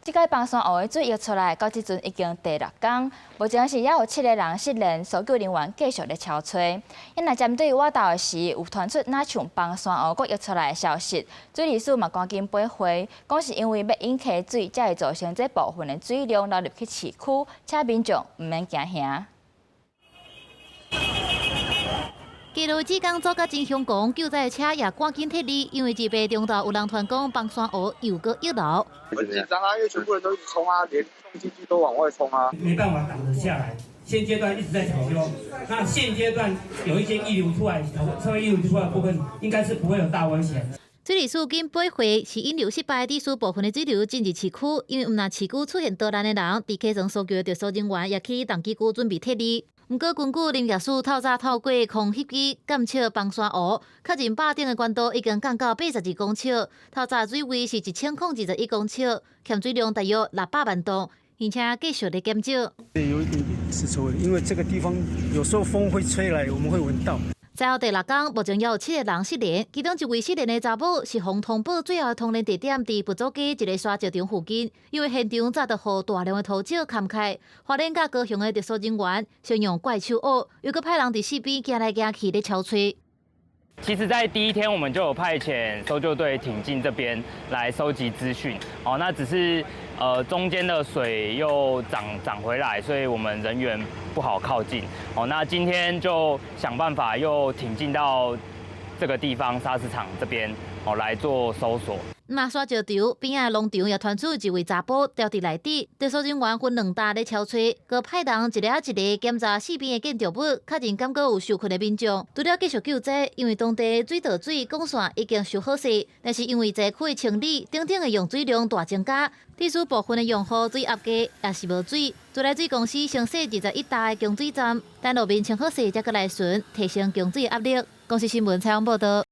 這擺枋山湖的水溢出來，到這陣已經第六工，目前是猶有七个人失聯，搜救人員繼續咧搜揣。因為針對倚晝的時，有傳出若像枋山湖閣溢出來的消息，水利署嘛趕緊掰會，講是因為欲引溪水，才會造成這部分的水量流入去市區，請民眾毋免驚嚇。街路志工做甲真兇狂，救災車也趕緊撤離，因為這邊中晝有人傳講枋山湖又閣溢流。很緊張啊，因為全部人都一直衝啊，連重機具都往外衝啊。沒辦法擋得下來，現階段一直在搶修。那現階段有一些溢流出來，稍微溢流出來的部分，應該是不會有大危險。水利署緊掰會是引流失敗，致使部分的水流進入市區，因為毋但市區出現逃難的人，佇溪床搜救的特搜人員也去重機具準備撤離。毋過，根據林業署透早透過空翕機監測枋山湖，確認壩頂的懸度已經降到82公尺，透早水位是1021公尺，欠水量大約600萬噸，而且繼續咧減少。有一點點是臭味，因為這個地方有時候風會吹來，我們會聞到。災後第六工，目前猶有七个人失聯，其中一位失聯的查某是予通報最後通聯地點佇佛祖街一个沙石場附近，因為現場早就予大量的土石崁開，花蓮佮高雄的特搜人員先用怪手挖，又閣派人佇四邊行來行去咧搜揣。其實，在第一天我們就有派遣搜救隊挺進這邊來收集資訊。哦，那只是中間的水又漲漲回來，所以我們人員不好靠近。哦，那今天就想辦法又挺進到這個地方砂石場這邊，哦來做搜索。那沙石場邊仔農場也傳出一位查埔掉佇內底，特搜人員分兩搭咧搜揣，閣派人一个仔一个檢查四邊的建築物，確認敢閣有受困的民眾。除了繼續救災，因為當地水道水管線已經修好勢，但是因為災區的清理等等的用水量大增加，致使部分的用戶水壓低，也是無水。自來水公司先設21搭的供水站，等路面清好勢，才閣來巡，提升供水壓力。公視新聞採訪報導。